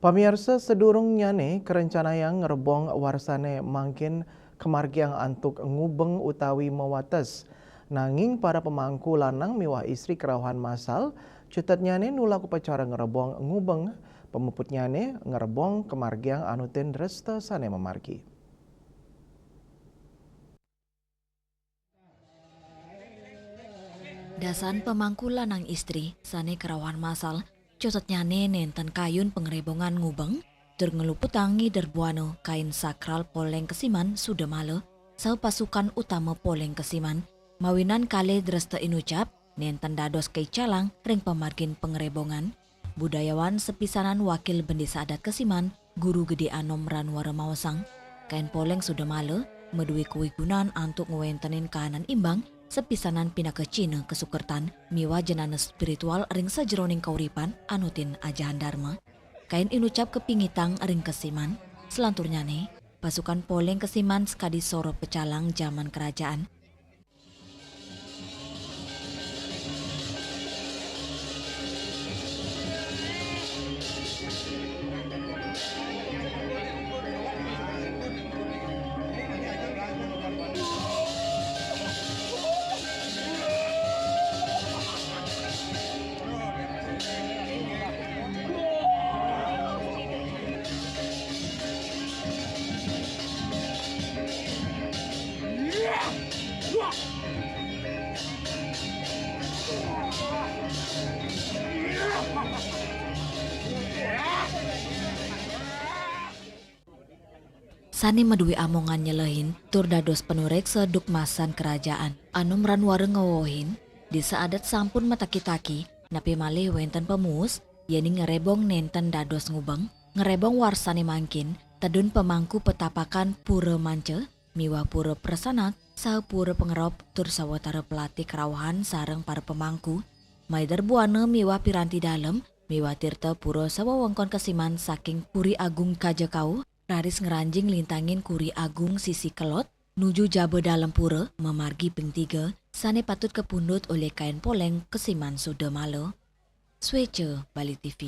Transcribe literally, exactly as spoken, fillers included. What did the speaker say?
Pamiarsa, sadurungnyane karencanayang ngrebong warsane mangkin kamargiang antuk ngubeng utawi mawates. Nanging para pamangku lanang miwah istri kerauhan masal, cutetnyane nulak upacara ngrebong ngubeng, pamuputnyane ngrebong kamargiang anutin dresta sane mamargi. Dasan pamangku lanang istri sane kerauhan masal, cutetnyane nenten kayun pangrebongan ngubeng, tur ngluputang ngider buana kain sakral poleng kesiman sudamala, saha pasukan utama poleng kesiman, mawinan kalih dresta inucap, nenten dados kaicalang ring pamargin pangrebongan. Budayawan sapisanan wakil bendesa adat kesiman, Guru Gede Anom Ranwara maosang, kain poleng sudamala madue kawigunan antuk ngwentenin kahanan imbang, sapisanan pinaka cihna kasukertan miwah jenana spiritual ring sajeroning kauripan anutin ajahan Dharma. Kain inucap kapingitang ring kesiman, salanturnyane, pasukan poleng kesiman sakadi soroh pecalang jaman kerajaan. Sane madue amongan nyelehin tur dados panureksa duk masan kerajaan. Anom Ranwara ngewehin, desa adat sampun mataki-taki, napi malih wenten pamuus, yening ngrebong nenten dados ngubeng, ngrebong warsane mangkin, tedun pamangku petapakan Pura Manca, miwah Pura Prasanak, saha Pura Pangerop tur sawatara pelati kerauhan sareng para pamangku, maider buana miwah piranti dalem, miwah tirta pura sawewengkon kesiman saking Puri Agung Kaja Kauh, raris ngranjing nglintangin Kuri Agung Sisi Kelod, nuju jaba dalem pura, mamargi ping tiga, sane patut kapundut olih kain poleng kesiman sudamala. Sweca Bali T V.